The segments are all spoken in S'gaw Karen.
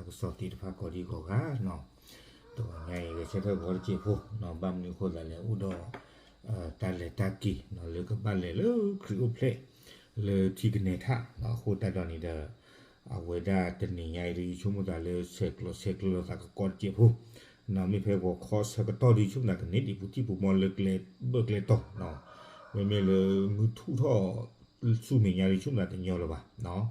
ကစီၣ်သ့ၣ်တဖၣ်ကိးဒံကိးဂၤနီၤ, တဂီၤညါအံၤ ဂဲၤဆၢထၢၣ်ဂီၤတစဲးဖိနီၤ, ဘၣ်မနုၤအဃိသတးလဲၣ် အိၣ်ဒီး တၢ်လဲၤတၢ်က့ၤနီၤ လၢကဘၣ်လဲၤလၢခရံာ်အိၣ်ဖျဲၣ် လၢထံကနဲထးနီၤ, အဃိသတးဒီးန့ၣ်ဒီး အဝဲဒၣ်တနံၤညါအံၤဒီး ယဆိကမိၣ်သးလၢဆဲးကျိးဆဲးကျၢလိာ်သးကကီးတစဲးဖိနီၤ, မ့ၢ်ဖဲဂီၤခီဆၢကတီၢ်ဒီး ယဆိကမိၣ်သးကန့ၢ်ဒံးပူၤထံၣ်ပူၤမီလၢကျဲဘၢၣ်ကျဲတီၤနီၤ, မ့မ့ၢ်လၢမုၢ်ထူၣ်ထီၣ် ဆူမဲာ်ညါဒီး ယဆိကမိၣ်သးတညီလၢၤဘၣ်နီၤ,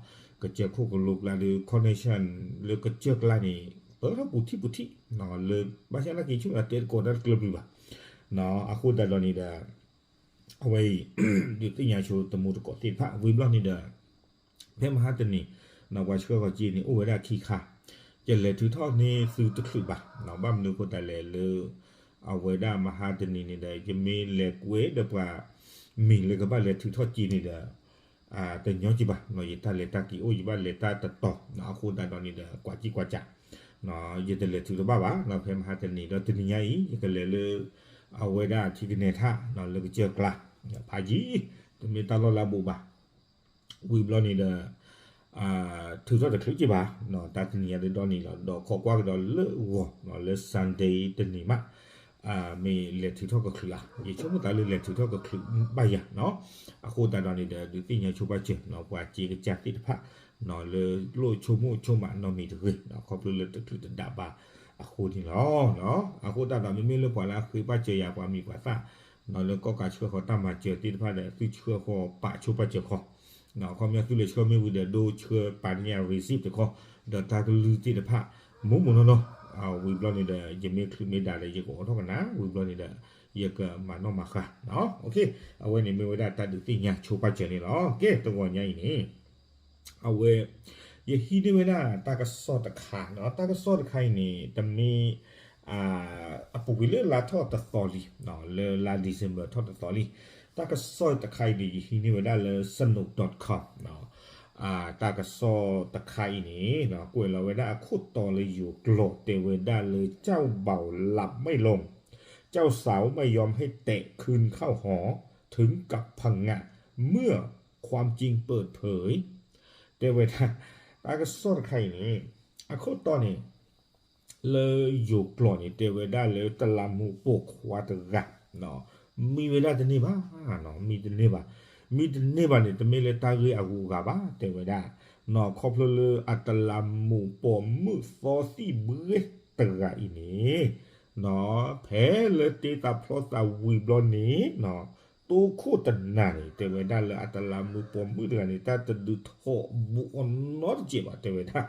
ကစၢၢ်ခိၣ်ကလိကျါဒီး connection လၢကစၢၢ်ကျါန့ၣ် ပၢၢ်ထီၣ်ပူၤထံၣ်ပူၤထံၣ်နီၤ, လၢဘၣ်ဆၣ်သနာ်က့ ယဆိကမိၣ်သးတဲတကိးတၢ်တကျၢၤပျုၤဘၣ်နီၤ, အဃိသတးဒီးန့ၣ်ဒီး အဝဲအံၤ ဒုးသ့ၣ်ညါဆိတမူတကိးသ့ၣ်တဖၣ် ဝံၤဘျီန့ၣ်ဒီး ဖဲမဟါတနံၤနီၤ ပှၤဆှၢဃီၤက့ၤန့ၣ် အိၣ်ဝဲဒၣ်ခံခါ, ယလဲၤထုးထီၣ်န့ၢ်သုတချုးဘၣ်နီၤ, ဘၣ်မနုၤအဃိသတးလဲၣ်လၢ အဝဲဒၣ်မဟါတနံၤန့ၣ်ဒီး ယမ့ၢ်လဲၤကွဲးဒီးပှၤမံၤလၢကဘၣ်လဲၤထုးထီၣ်က့ၤန့ၣ်ဒီး တညီက့ၤဘၣ်နီၤ, ယတၢ်လဲၤတၢ်က့ၤအိၣ် ယဘၣ်လဲၤတၢ်တတီၤနီၤ, အဃိသတးဒီးန့ၣ်ဒီး ကွၢ်ကံကွၢ်စၢ် ယတလဲၤထုးတဘၣ်ဘၣ်နီၤ, ဖဲမဟါတနံၤဒီးတနံၤညါအံၤ ယကလဲၤလၢ အဝဲဒၣ်ထံကနဲထးနီၤ လၢကစၢၢ်ကျါ ဖးယံၤ တမ့ၢ်တၢ်လီၢ်လၢအဘူးဘၣ် ဝံၤဘျီန့ၣ်ဒီး ထုးထီၣ်တချုးက့ၤဘၣ်နီၤ, တၢ်တနံၤညါဒ်ဒီးန့ၣ်လီၤ, ဒီးခိးကွၢ်ကဒီးလၢဂီၤနီၤ လၢ Sunday တနံၤမး မ့ၢ်လဲၤထုးထီၣ်ကချုးဧါ, ယဆိကမိၣ်သးလၢလဲၤထုးထီၣ်ကချုးဘၣ်ယၤနီၤ, အဃိသတးဒီးန့ၣ်ဒီး ဒုးသ့ၣ်ညါဆိပာ်စၢၤနီၤ ပှၤစ့ကစၢ်သ့ၣ်တဖၣ်နီၤ လၢလိၣ်ဆိကမိၣ်ဆိကမးနီတမံၤတဂ့ၤနီၤ, ခီဖျိလၢတချုးတဒးဘၣ်အဃိန့ၣ်လီၤ. အဃိသတးဒီး မ့မ့ၢ်လၢပှၤလၢအဃ့ပာ်စၢၤယၤ ပှၤမံၤပှၤသၣ်နီၤ လၢကီၣ်ကးဆှၢဃီၤတၢ်မၤစၢၤသ့ၣ်တဖၣ်ဒီး သုဆှၢဃီၤပာ်ဆိပာ်စၢၤခီ အခီပညီသုလဲၤဆှၢမ့ၢ်ဝံၤဒီး ဒိဆှၢပာ်န့ၢ်ယၤ receipt တခီ ဒီးတၢ်ကလုၢ်သ့ၣ်တဖၣ် မိၢ်မိၢ်နီၢ်နီၢ် ဝံၤဘျီန့ၣ်ဒီး ယမ့ၢ်ချုးမ့ၢ်ဒၣ်ဒီး ယကအိးထီၣ်ကနၣ် ဝံၤဘျီန့ၣ်ဒီး ယကမၤနီၣ်မၤဃါ အဝဲန့ၣ်မ့ၢ်ဝဲဒၣ်တၢ်ဒုးသ့ၣ်ညါဆိပာ်စၢၤန့ၣ်လီၤ. ကဲ တဂီၤညါအံၤန့ၣ် အဝဲ ယဟံးန့ၢ်ဝဲဒၣ်တၢ်ကစီၣ်တခါနီၤ, တၢ်ကစီၣ်တခါအံၤန့ၣ် တမ့ၢ် အပူၤကွံာ်လၢလါထီၣ်တသီလံ, လၢလါ December ထီၣ်တသီလံ, တၢ်ကစီၣ်တခါအံၤန့ၣ် ယဟံးန့ၢ်ဝဲဒၣ်လၢ snow dot com တၢ်ကစီၣ်တခါအံၤန့ၣ် ကွဲးလီၤဝဲဒၣ်အခိၣ်တီလၢယိၤကျိာ် တဲဝဲဒၣ်လၢ เจ้าบ่าวหลับไม่ลง เจ้าสาวไม่ยอมให้แตะคืนเข้าหอ ถึงกับผงะ เมื่อความจริงเปิดเผย တဲဝဲဒၣ် တၢ်ကစီၣ်တခါအံၤန့ၣ် အခိၣ်တီန့ၣ် လၢယိၤကျိာ်န့ၣ် တဲဝဲဒၣ်လၢတလးမူးပိာ်ခွါတဂၤ မံဝဲဒၣ်တန့ၢ်ဘၣ်, မံတန့ၢ်ဘၣ်, မံတန့ၢ်ဘၣ်န့ၣ် တမ့ၢ်လၢတၢ်ဂ့ၢ်အဂုၤအဂၤဘၣ် တဲဝဲဒၣ်, ခီဖျိလၢအတလးမူးပိာ်မုၣ်သီသံၣ်ဘှ့တဂၤအံၤန့ၣ် ဖဲလၢတ့သးဖျီသးဝံၤဘျီန့ၣ် တိခိၣ်တနၤန့ၣ် တဲဝဲဒၣ်လၢအတလးမူးပိာ်မုၣ်တဂၤန့ၣ် တၢ်တဒုးထီၣ်ဘူးအီၤနီတစဲးဘၣ် တဲဝဲဒၣ်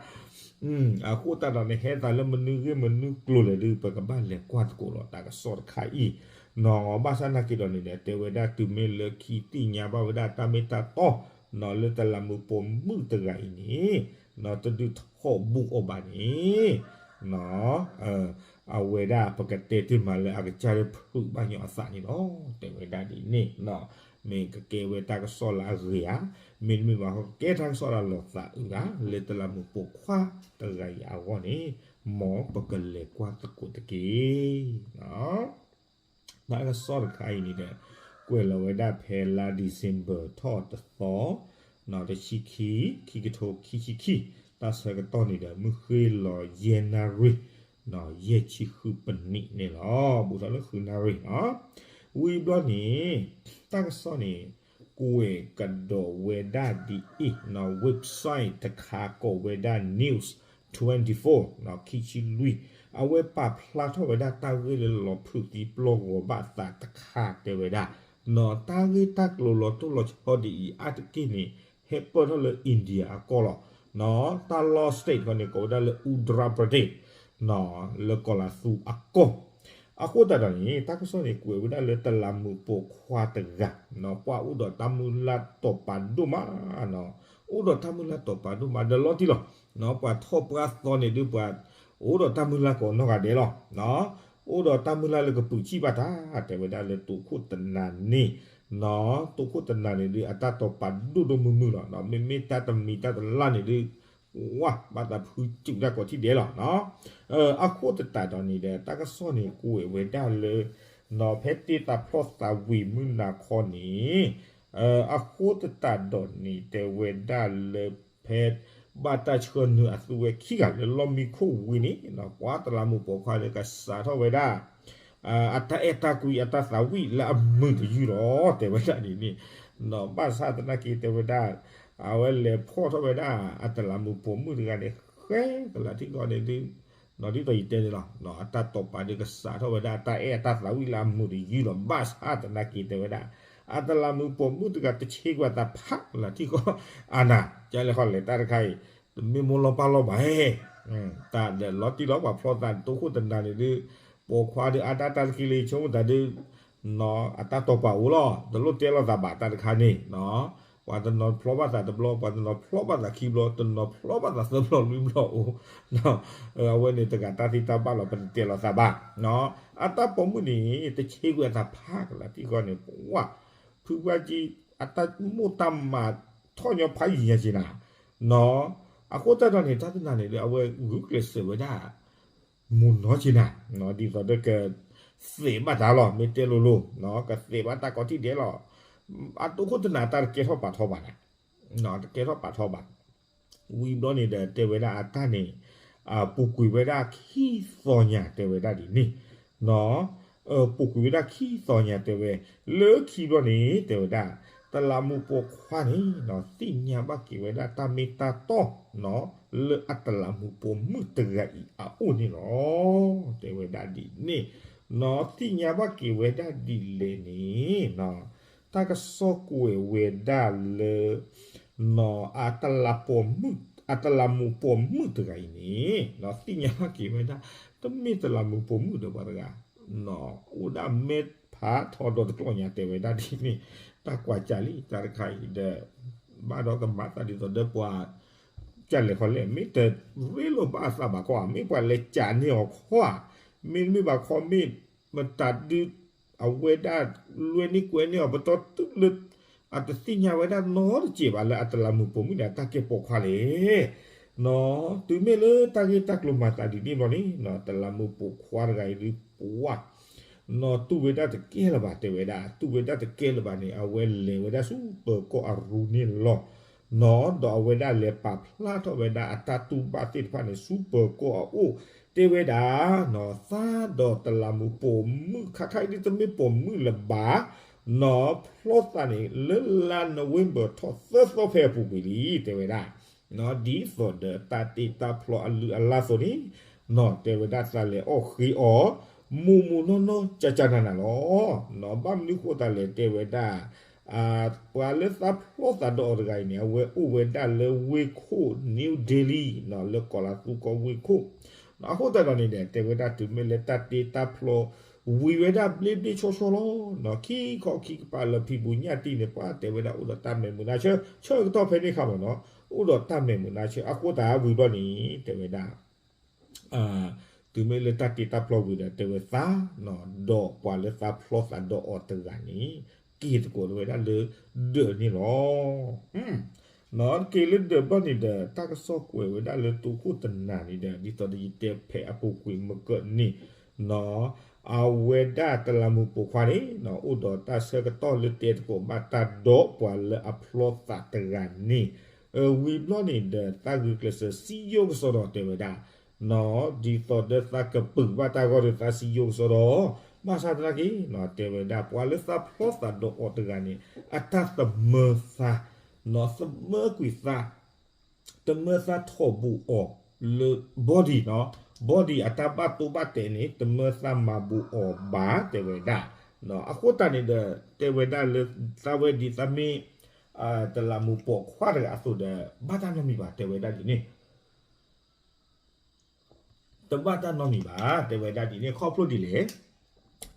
အဃိသတးဒီးန့ၣ် ဟဲသးလၢမနုၤဂ့ၢ်မနုၤကျိၤလဲၣ်ဒီး ပကဘၣ်လဲၤကွၢ်သကိးလီၤ တၢ်ကစီၣ်တခါအံၤနီၤ, ဘၣ်ဆၣ်နာ်က့ဒီးန့ၣ်ဒီး တဲဝဲဒၣ်တုၤမ့ၢ်လၢခံသ့ၣ်ညါဘၣ်ဝဲဒၣ် တၢ်မ့ၢ်တၢ်တီနီၤ လၢတလးမူးပိာ်မုၣ်တဂၤအံၤန့ၣ် တဒုးထီၣ်ဘူးအီၤဘၣ်န့ၣ် အဝဲဒၣ်ပကတဲတ့ၢ်မးလၢအကစၢ်လၢဖုးဘၣ်ညီအသးန့ၣ်လီၤ တဲဝဲဒၣ်ဒ်န့ၣ်, မ့ၢ်ကကဲဝဲတၢ်ကစီၣ်လၢအဂ့ၤဧါ, မ့တမ့ၢ်ဘၣ် ကကဲတၢ်ကစီၣ်လၢအလီၤသးအုးဧါ, လၢတလးမူးပိာ်ခွါတဂၤအံၤအဂီၢ်န့ၣ်, မ်ပကလဲၤကွၢ်သကိးတက့ၢ်. တၢ်ကစီၣ်တခါအံၤန့ၣ်ဒီး ကွဲးလီၤဝဲဒၣ်ဖဲလါ December ထီၣ်တသီ, တဆံခံ, ခံကထိခံဆံခံ, တၢ်ဆၢကတီၢ်န့ၣ်ဒီး မုၢ်ဃ့ၢ်လီၤယဲၢ်နၣ်ရံၣ်, ယဲၢ်ဆံဃုပနံးန့ၣ်လီၤ. ဘူးထီၣ်လၢဃုနၣ်ရံၣ်နီၤ. ဝံၤဘျီန့ၣ် တၢ်ကစီၣ်န့ၣ် ကွဲးကဒီးဝဲဒၣ်ဒ်အံၤ, website တခါကိးဝဲဒၣ် News twenty-four ခံဆံလွံၢ်, အဝဲပာ်ဖျါထီၣ်ဝဲဒၣ်တၢ်ဂ့ၢ်လၢလီၤဖုးသံပျီဂီၤဘၣ်သးတခါတဲဝဲဒၣ်, တၢ်ဂ့ၢ်တၢ်ကျိၤလီၤတိၢ်လီၤဆီဒ်အံၤ အါတက့ၢ်န့ၣ် ဟဲပၢၢ်ထီၣ်လၢ India အကီၢ်လီၤ. တၢ်လီၢ် state ဃီန့ၣ် ကိးဝဲဒၣ်လၢ Uttar Pradesh လၢကီၤလၤသူအကီၢ်. အဃိသတးဒီးန့ၣ် တၢ်ကစီၣ်န့ၣ် ကွဲးဝဲဒၣ်လၢတလးမူးပိာ်ခွါတဂၤ, ပှၤအိၣ်ဒီးတၢ်မုၢ်လၢ်တီၤပာ်ဒိၣ်မး, အိၣ်ဒီးတၢ်မုၢ်လၢ်တီၤပာ်ဒိၣ်မး ဒီးလီၤတံၢ်လီၤ. ပှၤထီၣ်ပှၢ်သီန့ၣ်ဒုး ပှၤအိၣ်ဒီးတၢ်မုၢ်လၢ်ကိးနီၢ်ဂၤဒဲးလီၤ. အိၣ်ဒီးတၢ်မုၢ်လၢ်လၢကပုာ်ဆံၣ်ဘၣ်တၢ် တဲဝဲဒၣ်လၢတိခိၣ်တနၤန့ၣ်, တိခိၣ်တနၤန့ၣ်ဒုး အတၢ်တီၤပာ်ဒိၣ်ဒိၣ်မုၢ်မုၢ်လီၤ. မ့မ့ၢ်တၢ်တမံၤတၢ်တလၢ်န့ၣ်ဒုး ဝါ ဘၣ်သးဖုစူးတၢ်ကိးထံၣ်ဒဲးလီၤ. အဃိသတးဒီးန့ၣ်ဒီး တၢ်ကစီၣ်န့ၣ် ကွဲးဝဲဒၣ်လၢ ဖဲတ့သးဖျီသးဝံၤမုၢ်နၤခီန့ၣ်, အဃိသတးဒီးန့ၣ် တဲဝဲဒၣ်လၢဖဲ ဘၣ်တၢ်ဆှၢနုာ်အသုဝဲခံဂၤလၢလီၢ်မံခိၣ်ဝံၤန့ၣ် ပှၤတလးမူးပိာ်ခွါလၢကစးထီၣ်ဝဲဒၣ် အတၢ်အဲၣ်တၢ်ကွံအတၢ်သးဝံၣ်လၢအမုာ်တယုၢ်လီၤ တဲဝဲဒၣ်ဒ်န့ၣ်, ဘၣ်ဆၣ်သနာ်က့တဲဝဲဒၣ် အဝဲလဲၤဖီၣ်ထီၣ်ဝဲဒၣ် အတလးမူးပိာ်မုၣ်တဂၤန့ၣ် ဃဲကလးထံကီၢ်န့ၣ်ဒ် ဒ်သိးယတဲန့ၣ်လီၤ, အတၢ်တိာ်ပာ်ဒ်ကစးထီၣ်ဝဲဒၣ် အတၢ်အဲၣ်အတၢ်သးဝံၣ်လၢအမုာ်တယုၢ်လီၤ, ဘၣ်ဆၣ်သနာ်က့တဲဝဲဒၣ် အတလးမူးပိာ်မုၣ်တဂၤတဆ့ကွံာ်အသးဖးကလးထံကီၢ် အနၤ ကလဲၤခီလဲၤတၢ်တခါအံၤ တမ့ၢ်မိၢ်လီၤပၢ်လီၤဘၣ်ဟဲ တၢ်ဒီးလီၤတံၢ်လီၤပှၤဖျီသးတိခိၣ်တနၤန့ၣ်ဒ် ပိာ်ခွါဒ်အါဒၣ်တၢ်တက့ၢ်လၢဆိကမိၣ်သးဒ် အတၢ်တိာ်ပာ်အိၣ်လီၤ, တလိၣ်တဲလိာ်သးဘၣ်တၢ်တခါန့ၣ် ပှၤတနီၤဖျီဘၣ်သးတဘျီ ပှၤတနီၤဖျီဘၣ်သးခံဘျီ တနီၤဖျီဘၣ်သးသၢဘျီလွံၢ်ဘျီအိၣ်, အဝဲန့ၣ်တဂၤတၢ်သ့တၢ်ဘၣ်လီၤ ပတတဲလိာ်သးဘၣ်, အတၢ်ပိာ်မုၣ်န့ၣ် တဆ့ကွံာ်အသးဖးကလးထံကီၢ်န့ၣ် ပှၤ ဖုပှၢ်ကံ အတၢ်မိၢ်တၢ်မးထီၣ်ညီဖးယံၤညါက့ၤနၤ, အဃိသတးဒီးန့ၣ် တၢ်တနၤန့ၣ်ဒီး အဝဲဂုာ်ကျဲးစၢးဝဲဒၣ် မုၢ်နီၢ်က့ၤနၤ, ဒ်သိးဒီးက သ့းဘၣ်တၢ်လီၤ မ့ၢ်တဲလိၤလိၤ ကသ့းဘၣ်တၢ်ကိးထံၣ်ဒဲးလီၤ, အတိခိၣ်တနၤတၢ်တကဲထီၣ်ပာ်ထီၣ်ဘၣ်နၤ, တကဲထီၣ်ပာ်ထီၣ်ဘၣ် ဝံၤဘျီန့ၣ်ဒီးတဲဝဲဒၣ်အတၢ်န့ၣ် ပူၤကွံာ်ဝဲဒၣ်ခံသီညါတဲဝဲဒၣ်ဒ်န့ၣ်, ပူၤကွံာ်ဝဲဒၣ်ခံသီညါတဲဝဲ, လၢခံဘျီန့ၣ် တဲဝဲဒၣ် တလးမူးပိာ်ခွါန့ၣ် သ့ၣ်ညါဘၣ်က့ၤဝဲဒၣ်တၢ်မ့ၢ်တၢ်တီ လၢအတလးမူးပိာ်မုၣ်တဂၤအံၤအအိၣ်န့ၣ်လီၤ. တဲဝဲဒၣ်ဒ်န့ၣ်, သ့ၣ်ညါဘၣ်က့ၤဝဲဒၣ်ဒ်လဲၣ်န့ၣ် တၢ်ကစီၣ်ကွဲးဝဲဒၣ်လၢ အတလးပိာ်မုၣ် အတလးမူးပိာ်မုၣ်တဂၤအံၤန့ၣ် သ့ၣ်ညါဘၣ်က့ၤဝဲဒၣ် တမ့ၢ်တလးမူးပိာ်မုၣ်ဒီးပှၤတဂၤ အိၣ်ဒၣ်မဲာ်ဖးထီဒီးတကျီၢ်ညါတဲဝဲဒၣ်ဒ်န့ၣ်, တၢ်ကွၢ်ကၢ်လံ တၢ်တခါအံၤဒီး ဘၣ်ဒီးကမၤသးဒ်သိးဒီးပှၤ ကၢ်လဲၤခီလဲၣ် မ့ၢ်တရ့လိာ်ဘၣ်အသးဘၣ်ခီဧါ မ့ၢ်ပှၤလဲၤကၢ်န့ၢ်အီၤခီဧါ, မ့တမ့ၢ်ဘၣ်ခီမ့ၢ် မတၤဒုး အဝဲဒၣ်လွဲန့ၢ်ကွဲန့ၢ်အီၤ ပတီၢ်တုၤလၢ အတသ့ၣ်ညါဝဲဒၣ်နီတစဲးဘၣ်လၢအတလးမူးပိာ်မုၣ်န့ၣ် အတၢ်ကဲပိာ်ခွါလဲၣ် နီၢ် တုၤမ့ၢ်လၢတၢ်ဂ့ၢ်တၢ်ကျိၤမၤသးဒ်န့ၣ်ဘျီန့ၣ် တလးမူးပိာ်ခွါတဂၤအံၤဒုးပှၤ နီၢ် တူၢ်ဝဲဒၣ်တကဲလၢၤဘၣ် တဲဝဲဒၣ် တူၢ်ဝဲဒၣ်တကဲလၢၤဘၣ်န့ၣ် အဝဲလဲၤဝဲဒၣ်ဆူပၢၤကီၢ်အရူန့ၣ်လီၤ နီၢ် ဒီးအဝဲဒၣ်လဲၤပာ်ဖျါထီၣ်ဝဲဒၣ်အတၢ်တူၢ်ဘၣ်သ့ၣ်တဖၣ်န့ၣ် ဆူပၢၤကီၢ်အအိၣ် တဲဝဲဒၣ် နီၢ် သးဒီးတလးမူးပိာ်မုၣ် ခါခါအံၤဒ်တမ့ၢ်ပိာ်မုၣ်လၢၤဘၣ် နီၢ် ဖျီသးန့ၣ် လၢလါနိၣ်ဝ့ဘၢၣ်ထီၣ်သၢသီဖဲအပူၤကွံာ်လံ တဲဝဲဒၣ် နီၢ် ဒ်သိးဒီးတၢ်တ့တၢ်ဖျီအလုၢ်အလၢ်အသိးန့ၣ် နီၢ် တဲဝဲဒၣ်သးလဲၤအီၣ်ဃ့အီၤ မုၢ်မုၢ်နီၢ်နီၢ် ကၠၢ်ကၠၢ်နးနးလီၤ နီၢ် ဘၣ်မနုၤဃိသးလဲၣ် တဲဝဲဒၣ် ပှၤလၢသးဖျီသးဒီးအီၤတဂၤအံၤန့ၣ် အဝဲအိၣ်ဝဲဒၣ်လၢဝ့ၢ်ခိၣ် New Delhi နီၢ် လၢကီၢ်လၤသူကီၢ်ဝ့ၢ်ခိၣ် နီၢ် အဃိသတးဒီးန့ၣ်ဒီး တဲဝဲဒၣ်တုၤမ့ၢ်လၢတၢ်တ့တၢ်ဖျီ ဝံၤဝဲဒၣ်ဘျ့ဘျ့ဆှီဆှီလီၤ နီၢ် ခံခီခံကပၤလၢဖံးဘူးညၣ်တံၢ်န့ၣ် ပှၤတဲဝဲဒၣ်အိၣ်ဒီးတၢ်မဲာ်မုာ်နါဆၢ ဆၢကတီၢ်ဖဲန့ၣ်အခါမ့ၢ်နီၢ် အိၣ်ဒီးတၢ်မဲာ်မုာ်နါဆၢ အဃိသတးဝံၤဘျီန့ၣ် တဲဝဲဒၣ် တုၤမ့ၢ်လၢတၢ်တ့တၢ်ဖျီဝံၤဒီး တဲဝဲသး နီၢ် ဒီးပှၤလၢသးဖျီသးဒီးအီၤတဂၤန့ၣ် က့ၤသကိးဝဲဒၣ်လၢဒၢးန့ၣ်လီၤ နီၢ် က့ၤလၢဒၢးဘျီန့ၣ်ဒီး တၢ်ကစီၣ်ကွဲးဝဲဒၣ်လၢတိခိၣ်တနၤန့ၣ်ဒီး ဒ်သိးဒီးယတဲဖဲအပူၤကွံာ်မုၢ်ကၢၢ်န့ၣ် နီၢ် အဝဲဒၣ်တလးမူးပိာ်ခွါန့ၣ် နီၢ် အိၣ်ဒီးတၢ်ဆၢကတီၢ်လၢတဲသကိးဘၣ်တၢ်ဒီးပှၤလၢအဖျီသးတဂၤန့ၣ် ဝံၤဘျီန့ၣ်ဒီး သးဂုာ်ကျဲးစၢးစံယိကစီဒီးတဲဝဲဒၣ် နီၢ် ဒ်သိးဒီးသးကပုာ်ဘၣ်တၢ်ဂီၢ်ဒီးသးစံယိကစီဒီး ဘၣ်ဆၣ်သနာ်က့ နီၢ် တဲဝဲဒၣ် ပှၤလၢသးဖျီသးဒီးအီၤတဂၤန့ၣ် အတၢ်သမၢသး နီၢ် သမၢကွံာ်သး တမၢသးထီၣ်ဘူးအီၤလၢ body နီၢ် body အတၢ်ဘၣ်တိၢ်ဘၣ်တဲာ်န့ၣ် တမၢသးမၤဘူးအီၤဘၣ် တဲဝဲဒၣ် နီၢ် အဃိသတးန့ၣ်ဒီး တဲဝဲဒၣ်လၢသးဝဲဒ်သးမ့ၢ် တလးမူးပိာ်ခွါတဂၤအသိးဒီး ဘၣ်တၢ်နီတမံၤဘၣ် တဲဝဲဒၣ်ဒ်န့ၣ် တဘၣ်တၢ်နီတမံၤဘၣ် တဲဝဲဒၣ်ဒ်န့ၣ် ခီဖျိဒ်လဲၣ်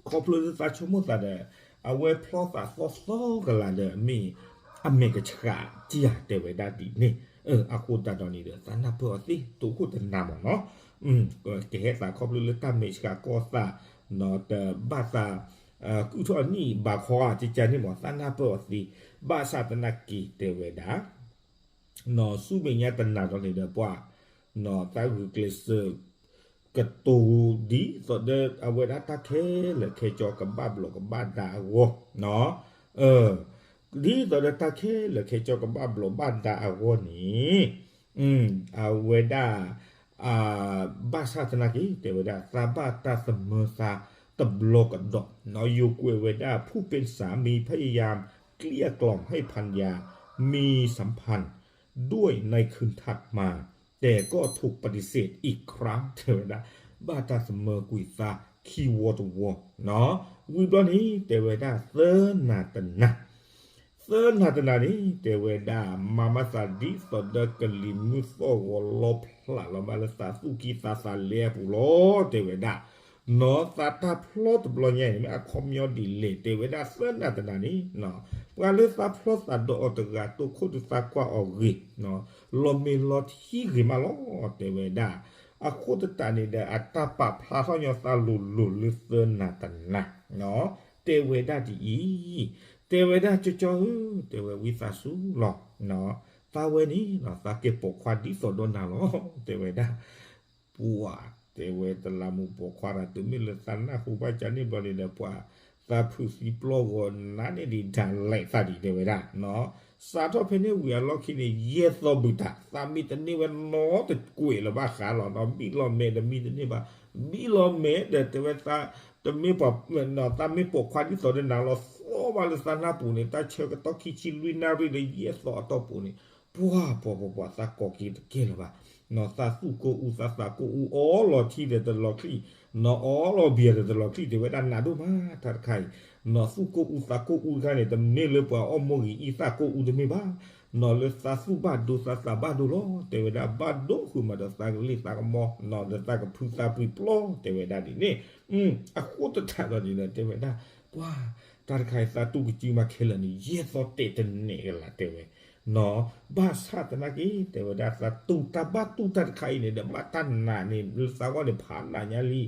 ခီဖျိလၢသးဆိကမိၣ်သးဒီး အဝဲဖျီသးသီသီကလးဒီး မ့ၢ်အမဲာ်ကဆှးကံဧါ တဲဝဲဒၣ်ဒ်န့ၣ် အဃိသတးဒီးန့ၣ်ဒီး သးနၢ်ပၢၢ်အီၤသ့ တိခိၣ်တနၤမ့ၢ်နီၢ် ကဟဲသးခီဖျိလၢတၢ်မဲာ်ဆှးကီၢ်သး နီၢ် တဘၣ်သး ကုၢ်ထီၣ်နံၣ်ဘးခီဧါ ကကန့ၣ်မ့ၢ် သးနၢ်ပၢၢ်အီၤသ့ ဘၣ်ဆၣ်သနာ်က့ တဲဝဲဒၣ် နီၢ် ဆူမဲာ်ညါတနၤဒီးန့ၣ်ဒီးပှၤ နီၢ် သးဂုာ်ကျဲးစၢး ကတိၤဒ်သိးဒီးအဝဲဒၣ်တၢ်ခဲလၢာ်ခဲဆ့ကဘၣ်ဘျီးကဘၣ်ဒါအဂီၢ် နီၢ် ဒ်သိးဒီးတၢ်ခဲလၢာ်ခဲဆ့ကဘၣ်ဘျီးဘၣ်ဒါအဂီၢ်န့ၣ် အဝဲဒၣ် ဘၣ်ဆၣ်သနာ်က့ တဲဝဲဒၣ် သးဘၣ်တၢ်သမၢသးတဘျီကဒီး, ယိၤကွဲးဝဲဒၣ် ผู้เป็นสามีพยายามเกลี้ยกล่อมให้ภรรยามีสัมพันธ์ด้วยในคืนถัดมา แต่ก็ถูกปฏิเสธอีกครั้ง တဲဝဲဒၣ် ဘၣ်တၢ်သမၢကွံာ်သးခံဝီတဝီ, ဝံၤဘျီန့ၣ် တဲဝဲဒၣ် သၢနၤတနၤ သၢနၤတနၤန့ၣ် တဲဝဲဒၣ် မၤမၤသးဒ်သိးဒီးကလံၤမုၢ်သီၣ်ဂီၤလီဖျးလီၤမးလၢသးသူၣ်ကံၢ်သးသးလဲအပူၤလီၤ တဲဝဲဒၣ်, နီၢ်သးတၢ်ဖျီတဘျီညါအံၤန့ၣ် မ့ၢ်အခီပညီဒ်လဲၣ် တဲဝဲဒၣ်သၢနၤတနၤန့ၣ် ပှၤလၢသးဖျီသးဒီးအီၤတဂၤ တိခိၣ်ဒုးသးကွၢ်အီၤဂ့ၤ, လီၤမ့ၢ်လီၤထံဂ့ၤမးလီၤ တဲဝဲဒၣ်, အဃိသတးန့ၣ်ဒီး အတၢ်ပာ်ဖျါထီၣ်ညီသးလိၤလိၤလၢသၢနၤတနၤ တဲဝဲဒၣ်ဒ်အံၤ, တဲဝဲဒၣ်ကၠီကၠီဧၢ, တဲဝဲဝံသးစူၤလီၤ, သးဝဲန့ၣ် သးကဲပိာ်ခွါဒ်သိးဒီးနၤလီၤ တဲဝဲဒၣ်, ပှၤ တဲဝဲတလးမူးပိာ်ခွါတဂၤ တုၤမ့ၢ်လၢသးနၢ်ဟူဘၣ်ကန့ၣ်ဘျီန့ၣ်ဒီး ပှၤသးဖုးသံပျီဂီၤနးန့ၢ်ဒံးဒၣ်လဲာ်သးဒံး တဲဝဲဒၣ် စးထီၣ်ဖဲန့ၣ်ဝံၤအလီၢ်ခံန့ၣ် ယဲၢ်သီဘုးတၢ် သးမံတန့ၢ်ဝဲနီတကွဲးလၢၤဘၣ်ဃးလီၤနီၤ ဘံၣ်လီၤမဲာ်ဒီးမံတန့ၢ်ဘၣ်, ဘံၣ်လီၤမဲာ်ဒီးတဲဝဲ တမ့ၢ်ပှၤ သးမ့ၢ်ပိာ်ခွါဒ်သိးဒီးနၤလီၤ သီၣ်ဘၣ်လၢသးနၢ်ပူၤန့ၣ် တၢ်ဆၢကတီၢ်ခံဆံလွံၢ်နၣ်ရံၣ်လၢယဲၢ်သီအတီၢ်ပူၤန့ၣ် ပှၤပှၤပှၤပှၤ သးကိးက့ၤတကဲလၢၤဘၣ်, နီၢ်သးသူၣ်ကိၢ်အူသးသးကိၢ်အူ အီလီၤထံဒီးတလီၤချံၣ်, နီၢ်အီလီၤဘံယၤဒီးတလီၤချံၣ် တဲဝဲဒၣ်နးဒိၣ်မး တၢ်တခါအံၤ, နီၢ်သူၣ်ကိၢ်အူသးကိၢ်အူတခါန့ၣ် တမ့ၢ်လၢပှၤအီၣ်မိၢ်ဂ့ၤအံသၣ်ကိၢ်အူတမ့ၢ်ဘၣ်, နီၢ်လၢသးသူၣ်ဘၣ်ဒိသးသးဘၣ်ဒိလီၤ တဲဝဲဒၣ် ဘၣ်ဒိဃုာ်မးဒီးသးကလ့ၢ်သးကမီ နီၢ်ဒီးသးကဖုသးပှံၤပျီ တဲဝဲဒၣ်ဒ်န့ၣ်, အဃိသတးဒီးန့ၣ်ဒီး တဲဝဲဒၣ် ပှၤ တၢ်တခါအံၤသးတူၢ်ကစုမးခဲလၢာ်န့ၣ် ယဲၢ်သီတဲာ်တနဲာ်ကလး တဲဝဲ နီၢ် ဘၣ်ဆၣ်သနာ်က့ တဲဝဲဒၣ် သးတူၢ်တၢ်ဘၣ်တူၢ်တၢ်တခါအံၤန့ၣ်ဒီး ဘၣ်တၢ်နာ်န့ၣ် လၢသးဂီၢ်န့ၣ် ဖးနာ်ညါလံ,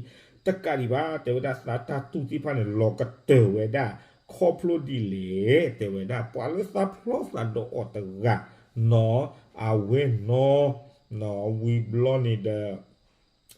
တကးဒံးဘၣ် တဲဝဲဒၣ် သးတၢ်တူၢ်သ့ၣ်တဖၣ်န့ၣ် လီၤကတၢၢ်ဝဲဒၣ် ခီဖျိဒ်လဲၣ် တဲဝဲဒၣ် ပှၤလၢသးဖျီသးဒီးအီၤတဂၤ နီၢ် အဝဲနီၢ် နီၢ် ဝံၤဘျီန့ၣ်ဒီး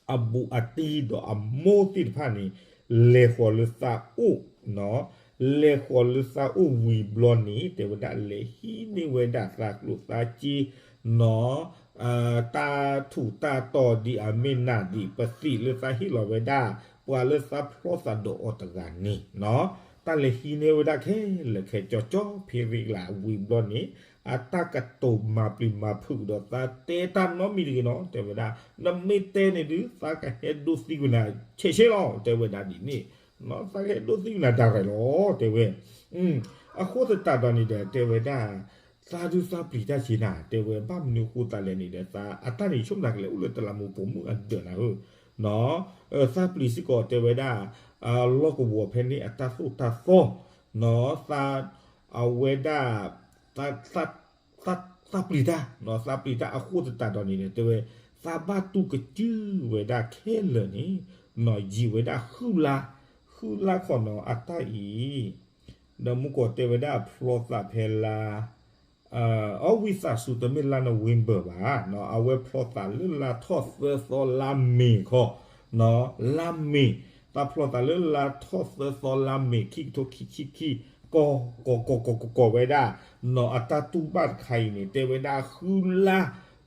အဘူးအတံၢ်ဒီးအမိၢ်သ့ၣ်တဖၣ်န့ၣ် လဲၤဃီၤလၢသးအိၣ်, နီၢ် လဲၤဃီၤလၢသးအိၣ်ဝံၤဘျီန့ၣ် တဲဝဲဒၣ်လဲၤဟံးန့ၢ်ဝဲဒၣ်သးကျိၣ်သးစ့, နီၢ် တၢ်ထူးတၢ်တီၤဒ်အမ့ၢ်နၢ်ဒံးပသံးလၢသးဟ့ၣ်လီၤဝဲဒၣ် ပှၤလၢသးဖျီသးဒီးအီၤတဂၤန့ၣ်, နီၢ် တၢ်လဲၤဟံးန့ၢ်ဝဲဒၣ်ခဲလၢာ်ခဲဆ့ ကၠီကၠီဖ့ရ့ကလး ဝံၤဘျီန့ၣ် အတၢ်ကတိၤမၤပျံၤမၤဖုးဒီးသးတဲတၢ်နီတမံၤတဂ့ၤနီၤ တဲဝဲဒၣ် နမ့ၢ်တဲန့ၣ်ဒုး သးကဟဲဒိသံကွံာ်နၤ ဆဲးဆဲးလီၤ တဲဝဲဒၣ်ဒ်န့ၣ်, နီၢ် သးကဟဲဒိသံကွံာ်နၤဒၣ်ရဲၣ်လီၤ တဲဝဲ, အဃိသတးဒီးန့ၣ်ဒီး တဲဝဲဒၣ် သးဒုးသးပျံၤတၢ်က့ၤနၤ တဲဝဲ ဘၣ်မနုၤအဃိသးလဲၣ်န့ၣ်ဒီး သးအတၢ်န့ၣ်ဆိကမိၣ်တၢ်ကလဲၤအိၣ်လၢတလးမူးပိာ်မုၣ်အဒၢးနၤဧၢ, နီၢ် သးပျံၤစ့ၢ်ကီး တဲဝဲဒၣ် လီၢ်ကဝီၤဖဲန့ၣ်အတၢ်သိၣ်တၢ်သီ, နီၢ် သး အဝဲဒၣ် သး သးပျံၤတၢ် နီၢ် သးပျံၤတၢ်အဃိသတးဒီးန့ၣ်ဒီး တဲဝဲ သးဘၣ်တူၢ်ကစုဝဲဒၣ်ခဲလၢာ်န့ၣ် နီၢ် ယံာ်ဝဲဒၣ်ဃုလါ, ဃုလါခီနီၢ် အတၢ်အံၤ ဒီးမူကီၢ်တဲဝဲဒၣ်ဖျီသးဖဲလါ အဝံသးစူၤတမ့ၢ်လါ November ဘၣ်, နီၢ် အဝဲဖျီသးလၢလါထီၣ်သၢသီလါမ့ၤခီ, နီၢ် လါမ့ၤ, သးဖျီသးလၢလါထီၣ်သၢသီလါမ့ၤ ခံကထိခံဆံခံ, ကီၢ်ကီၢ်ကီၢ်ကီၢ်ကီၢ်ဝဲဒၣ်, နီၢ် အတၢ်တူၢ်ဘၣ်တခါအံၤန့ၣ် တဲဝဲဒၣ်ဃုလါ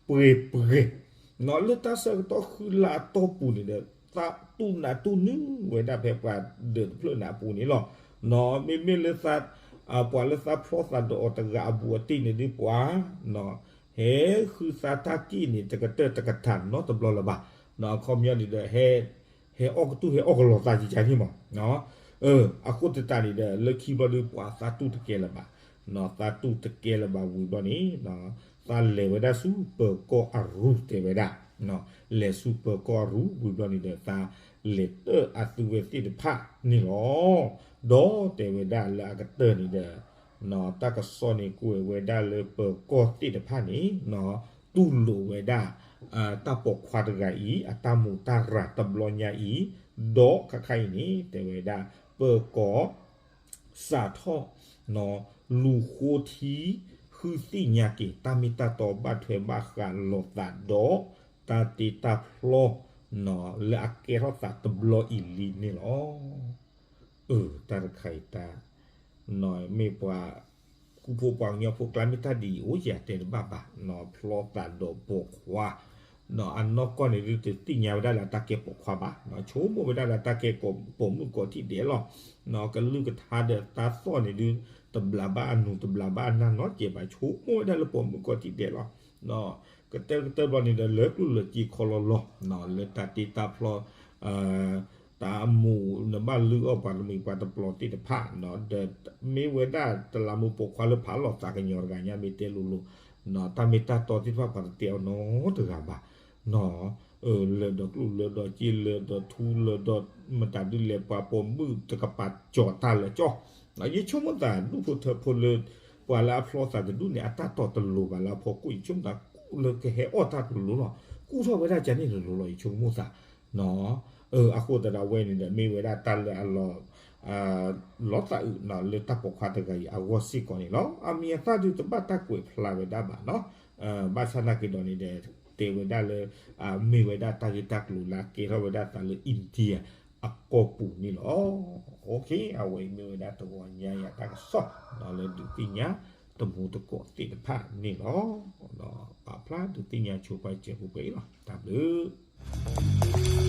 ပှဲၤပှဲၤ, နီၢ် လၢတၢ်ဆၢကတီၢ်ဃုလါအတီၢ်ပူၤန့ၣ်ဒီး သးတူၢ်နးတူၢ်နုၢ်ဝဲဒၣ်ဖဲပှၤဒၢးတဖျၢၣ်န့ၣ်အပူၤန့ၣ်လီၤ. နီၢ် မ့မ့ၢ်လၢသး ပှၤလၢသးဖျီသးဒီးအီၤတဂၤအဘူးအတံၢ်န့ၣ်ဒုးပှၤ နီၢ် ဟဲဃုသးတၢ်က့ၢ်န့ၣ် တကတၢၢ်တကထၢၣ်နီတဘျီလၢၤဘၣ်. နီၢ် အခီပညီန့ၣ်ဒီး ဟဲ ဟဲအီၣ်ကတူၢ်ဟဲအီၣ်ကလီၤသးကကန့ၣ်မး. အဃိသတးန့ၣ်ဒီး လၢခံဘျီဒုးပှၤသးတူၢ်တကဲလၢၤဘၣ်, နီၢ် သးတူၢ်တကဲလၢၤဘၣ်ဝံၤဘျီန့ၣ် သးလဲၤဝဲဒၣ်ဆူပၢၤကီၢ်အရူၤတဲဝဲဒၣ်, နီၢ် လဲၤဆူပၢၤကီၢ်အရူၤဝံၤဘျီန့ၣ်ဒီး သးလဲၤတၢၢ်အသုဝဲသ့ၣ်တဖၣ်န့ၣ်လီၤ. ဒီးတဲဝဲဒၣ်လၢအကတၢၢ်န့ၣ်ဒီး နီၢ် တၢ်ကစီၣ်န့ၣ်ကွဲးဝဲဒၣ်လၢပၢၤကီၢ်သ့ၣ်တဖၣ်န့ၣ် နီၢ် တူၢ်လိာ်ဝဲဒၣ် တၢ်ပိာ်ခွါတဂၤအံၤ အတၢ်မူးတၢ်ရၢ်တဘျီညါအံၤ, ဒီးခါခါအံၤန့ၣ် တဲဝဲဒၣ် ပၢၤကီၢ် စးထီၣ် နီၢ် လူၤဃိထံ ဃုသ့ၣ်ညါက့ၤ တၢ်မ့ၢ်တၢ်တီဘၣ်ထွဲဘၣ်ဃးလိာ်သးဒီး တၢ်တ့တၢ်ဖျီ နီၢ် လၢအကဲထီၣ်သးတဘျီအံၤလံန့ၣ်လီၤ. အၢ တၢ်တခါအံၤတၢ် နီၢ် မ့ၢ်ပှၤ ပှၤကညီဖိကျါမ့ၢ်တၢ်ဒ်အံၤအိၣ် ယတဲတဘၣ်ဘၣ်, ဖျီသးဒီးပိာ်ခွါ အနီၢ်ကီၢ်န့ၣ်ဒုးတသ့ၣ်ညါဝဲဒၣ်လၢတၢ်ကဲပိာ်ခွါဘၣ်, ဆိကမိၣ်ဝဲဒၣ်လၢတၢ်ကဲပိာ်မုၣ်ကိးထံၣ်ဒဲးလီၤ. ကလုၢ်ကထါဒီးတၢ်သီၣ်န့ၣ်ဒုး တဘျးဘၣ်အနူၤ တဘျးဘၣ်အနၢ်နီတစဲးဘၣ်, ဆိကမိၣ်ဝဲဒၣ်လၢပိာ်မုၣ်ကိးထံၣ်ဒဲးလီၤ. ကတၢၢ်ကတၢၢ်ဘျီန့ၣ်ဒီး လၢကျိၣ်လၢစ့ခီလီၤလီၤ လၢတၢ်တ့တၢ်ဖျီ တၢ်အမူး နဘၣ်လုၢ်အီၣ်ပှၤတမှံၤပှၤတပျီၤသ့ၣ်တဖၣ် ဒီးမ့ၢ်ဝဲဒၣ်တလးမူးပိာ်ခွါလၢဖးလီၤသးကညီၤတဂၤညါ မ့ၢ်တဲလိၤလိၤ တၢ်မ့ၢ်တၢ်တီသ့ၣ်တဖၣ် ပှၤတတဲအီၤနီတဂၤဘၣ်, လၢာ်ဒီးကျိၣ်လၢာ်ဒီးစ့ လၢာ်ဒီးထူလၢာ်ဒီးမတၤဒုးလဲၤ ပှၤပိာ်မုၣ်တကပၤကၠီၤတၢ်လၢာ်ကၠီ, ယဆိကမိၣ်သးဒူၣ်ဖိထၢဖိလၢ ပှၤလၢအဖျီသးတဒူၣ်န့ၣ် အတၢ်တီတလိၤဘၣ်လၢအဖီခိၣ် ယဆိကမိၣ်သး ကူၣ်လၢကဟဲအီၣ်တၢ်တလိၤလီၤ, ကူၣ်ထီၣ်ဝဲဒၣ်ကန့ၣ်တလိၤလီၤ ယဆိကမိၣ်သး အဃိသတးဒီးအဝဲန့ၣ်ဒီး မ့ၢ်ဝဲဒၣ်တၢ်လၢအလီၤ လီၤသးအုးလၢတၢ်ပိာ်ခွါတဂၤအံၤအဂီၢ်စ့ၢ်ကီးန့ၣ်လီၤ. အမံၤအသၣ်ဒုးတဘၣ်တၢ်ကွဲးဖျါဝဲဒၣ်ဘၣ်နီၤ, ဘၣ်ဆၣ်သနာ်က့ဒီးန့ၣ်ဒီး တဲဝဲဒၣ်လၢ မ့ၢ်ဝဲဒၣ်တၢ်ဂ့ၢ်တၢ်ကျိၤလၢအကဲထီၣ်ဝဲဒၣ်သးလၢ India အကီၢ်ပူၤန့ၣ်လီၤ. အဝဲအံၤမ့ၢ်ဝဲဒၣ်တဂီၤညါယၤတၢ်ကစီၣ် လၢဒုးသ့ၣ်ညါတမူတကိးသ့ၣ်တဖၣ်န့ၣ်လီၤ. ပာ်ဖျါဒုးသ့ၣ်ညါဆိပာ်စၢၤပှဲၤအံၤလီၤ. တၢ်ဘျုး